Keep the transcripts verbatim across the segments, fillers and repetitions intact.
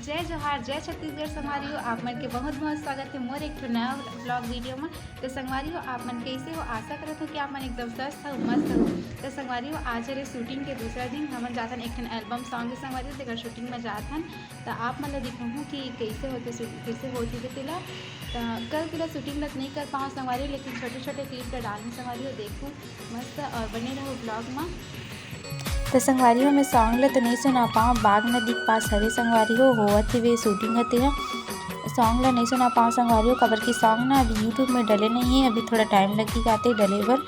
जय जोहार, जय छत्तीसगढ़ संगवारी हो। आप मन के बहुत बहुत स्वागत है मोर एक ठो नया vlog video में। तो संगवारी हो, आप मन कैसे हो? आशा करत हो कि आप मन एकदम स्वस्थ हो, मस्त हो। तो संगवारी हो, आज हरे shooting के दूसरा दिन, हमन जाथन एक ठन album song के संगवारी हो, तेकर shooting में जाथन। तो आप मन ला दिखाहूँ कि कैसे होथे shoot-, कैसे होथे तेला। तो कल तेला shooting ला नहीं कर पाऊँ संगवारी हो, लेकिन छोटे छोटे clip ला डालूँ संगवारी हो, देखूँ मस्त और बने रहो vlog में। तो संगवारी हो, मैं song ला तो नहीं सुना पाऊँ, बाग नदी के पास हरे संगवारी हो, होवत हवे shooting हते ह। Song ला नहीं सुना पाऊँ संगवारी हो, काबर कि song ना अभी YouTube में डले नहीं है, अभी थोड़ा time लगी जाते डले बर।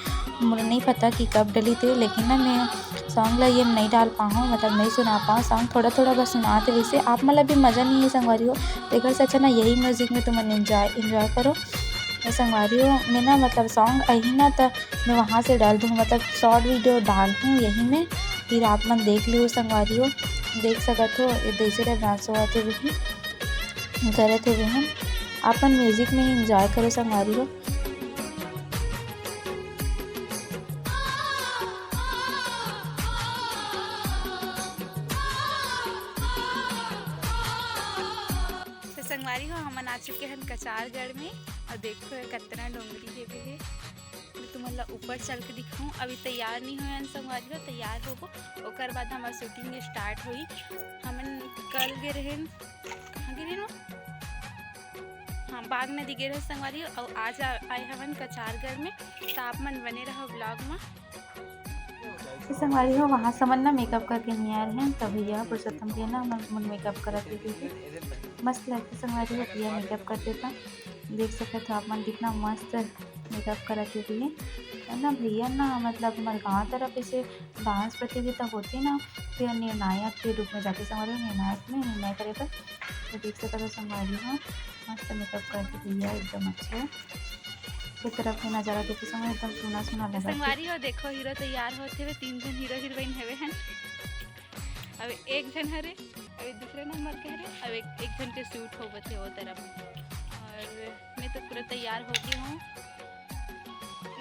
मोला नहीं पता कि कब डली थे, लेकिन ना मैं song ला ये नहीं डाल पाऊँ, मतलब नहीं सुना पाऊँ। Song थोड़ा थोड़ा बस सुनाते, वैसे आप मन ला भी मजा नहीं है संगवारी हो, तेकर से अच्छा ना यही music में तुमन enjoy, enjoy करो। तो संगवारी हो, मैं ना मतलब song अही ना, तो मैं वहाँ से डाल दूँ, मतलब short video डाल दूँ यही में, फिर आप मन देख लियो संगवारी हो। देख सकत हो, ये जैसे रे dance होवत हे वही, करत हे वहन। अपन music में enjoy करो संगवारी हो। तो संगवारी हो, हमन आ चुके हन कचारगढ़ में, और देखो ये कतना डोंगरी हेवे हे। मैं तुमन ला ऊपर चल के दिखाऊँ। अभी तैयार नहीं होए हन संगवारी हो, तैयार होबो, ओकर बाद हमार shooting start होई। हमन कल गे रहेन, कहाँ गे रहेन वो? हाँ, बाग नदी गे रहे संगवारी हो, और आज आ-, आए हवन कचारगढ़ में। तो आप मन बने रहो vlog में। तो संगवारी हो, वहाँ से हमन ना makeup करके नहीं आए रहेन, तो भैया पुरुषोत्तम भैया ना हमन, हमन makeup करत रहिथे। मस्त लगथे संगवारी हो, भैया makeup कर देता। देख सकत हो आप मन कितना मस्त makeup करत हे भैया, है ना। भैया ना मतलब हमारे गाँव तरफ ऐसे dance प्रतियोगिता होथे ना, फिर निर्णायक के रूप में जाथे संगवारी हो, निर्णायक में निर्णय करे बर। तो देख सकत हो संगवारी हो, मस्त makeup करके भैया एकदम अच्छा है। ये तरफ के नजारा देखो संगवारी, एकदम सुना सुना लगा। संगवारी हो, देखो hero तैयार होते हुए, तीन झन hero heroine हवे हन। अब एक झन हरे, अब दूसरे नंबर के हरे, अब एक, एक झन के shoot होवत हे वो तरफ। और मैं तो पूरा तैयार हो गई हूँ।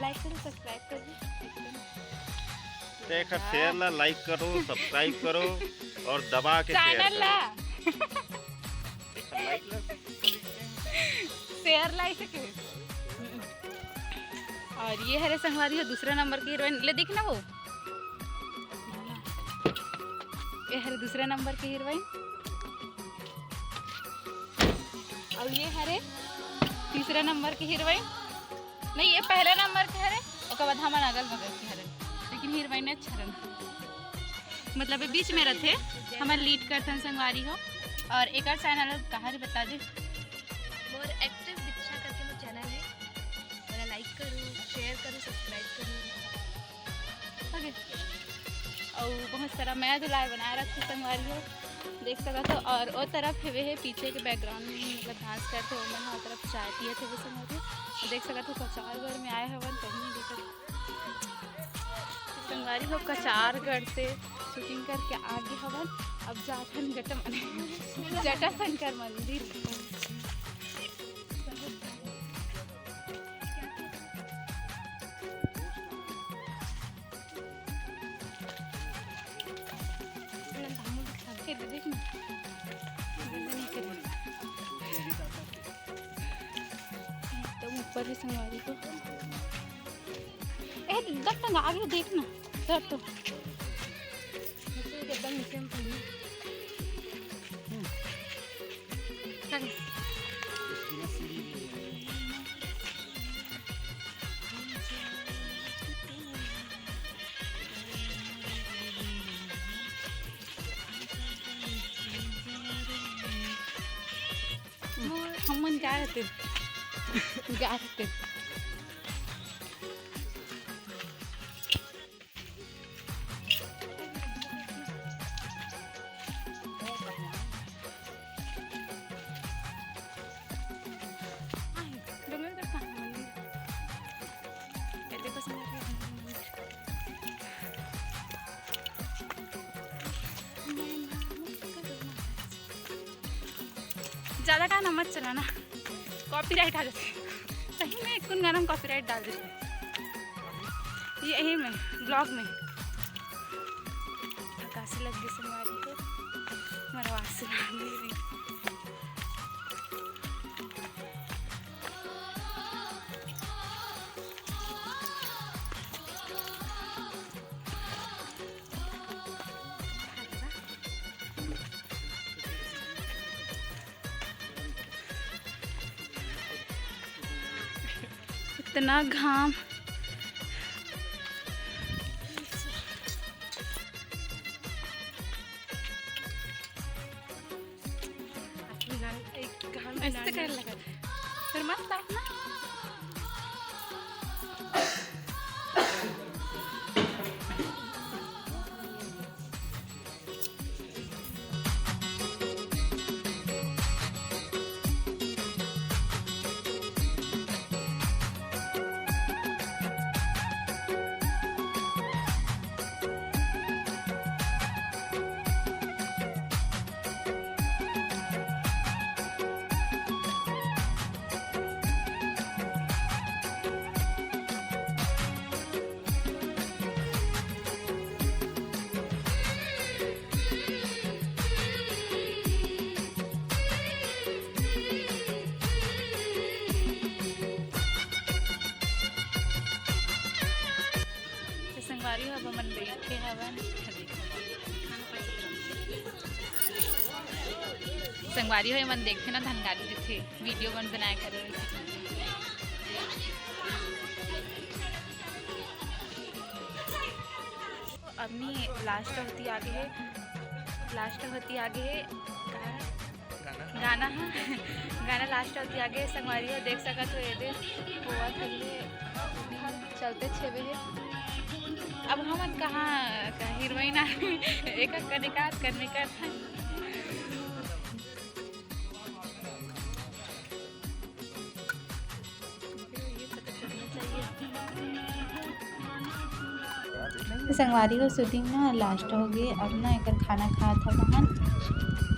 Like करो, subscribe करो। देख, share ला, like करो, subscribe करो और दबा के share channel ला। Share ला इसे के। और ये हरे संगवारी हो दूसरा नंबर की heroine, ले दिख ना वो। ये हरे दूसरा नंबर की heroine। और ये हरे तीसरा नंबर की heroine। नहीं, ये पहला नंबर के हरे, ओकर बाद हमन अगल बगल के हरे, लेकिन heroine अच्छा रहे, मतलब ये बीच में रहते, हमन lead करथन संगवारी हो। और एकर channel कहाँ रे बता दे। मोर actress दीक्षा करके मोर channel है, ओला like करो, share करो, subscribe करो। OK। अउ बहुत सारा मया दुलार बनाए रखथे संगवारी हो, देख सकत हो। और ओ तरफ हेवे हे पीछे के background में, मतलब dance करथे ओमन ह, ओ तरफ चाय पियत हेवे संगवारी हो। देख सकत हो कचारगढ़ में आए हवन तभी देखत संगवारी हो, कचारगढ़ से shooting करके आगे हवन। अब जाथन जटा, जटाशंकर मंदिर। एकदम ऊपर ही संगवारी हो। ए, एकदम टंगा आगे देख ना, डर तो। एकदम नीचे में पड़ी। हमन जा रहते, जा रहते। ज्यादा गाना मत चलाना, copyright आ जाथे। सही में एक कुन गाना में copyright डाल देथे। यही में, vlog में। आकाशी लग गई संगवारी हो, मरवासी लग गई। इतना घाम। ऐसे कर लगा। फिर मत साफ ना। तो संगवारी हो, अब हमन बैठे हवन। संगवारी हो, एमन देखथे ना, धनगारी देथे, वीडियो बन बनाए करे। अब नी लास्ट होती आगे हे, लास्ट होती आगे हे। गाना, हाँ, गाना लास्ट होती आगे। संगवारी हो, देख सकत हो, ये दे होवत हे, चलते छेवे हे। अब हमन कहाँ, कहाँ हीरोइन आ, एक कनिका कनिका था। तो संगवारी हो, शूटिंग ना लास्ट हो गए। अब ना एकर खाना खात हन हमन।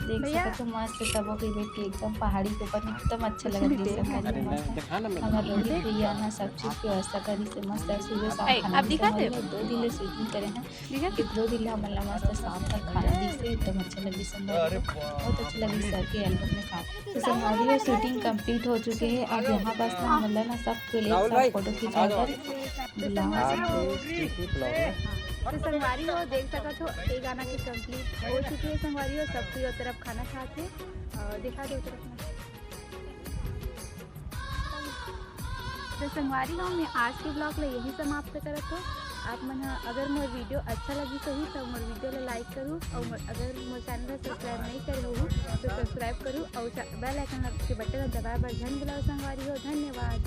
देख सकत हो मस्त सबो के बैठ के एकदम पहाड़ी के ऊपर एकदम अच्छा लगत हे। संगवारी हो, मस्त हमर रोहित भैया ना सब चीज के व्यवस्था करी से मस्त सुबह शाम खाना दिस हे। दो दिन ले शूटिंग करे हैं। ठीक है। कितनो दिन ले हमन ला मस्त शाम तक खाना दिस हे, एकदम अच्छा लगिस संगवारी हो। बहुत अच्छा लगिस सर के एल्बम में खाना। तो संगवारी हो, शूटिंग कंप्लीट हो चुके हे। अब यहाँ पास ना हमन ला ना सब के लिए सब फोटो खिंचाए बर बुलावा। तो संगवारी हो, देख सकत हो, ये गाना के कंप्लीट हो चुके हे संगवारी हो। सब कोई ओ तरफ खाना खात हे और दिखा दे ओ तरफ। तो संगवारी हो, मैं आज के ब्लॉग ला यही समाप्त करत हो। आप मन ह अगर मोर वीडियो अच्छा लगिस होही तो मोर वीडियो ला लाइक करू और मोर, अगर मोर चैनल ला सब्सक्राइब नहीं करे हो तो सब्सक्राइब करू और बेल आइकन के बटन ला दबाए बर झन भुलाओ संगवारी हो। धन्यवाद।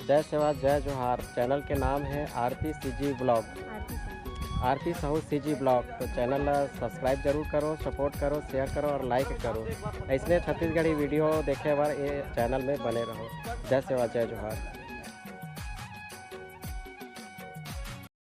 जय सेवा, जय जोहार। चैनल के नाम है आरती सीजी ब्लॉग। आरती साहू। आरती साहू सीजी ब्लॉग। तो चैनल ला सब्सक्राइब जरूर करो, सपोर्ट करो, शेयर करो और लाइक करो। ऐसने छत्तीसगढ़ी वीडियो देखे बर ये चैनल में बने रहो। जय सेवा, जय जोहार।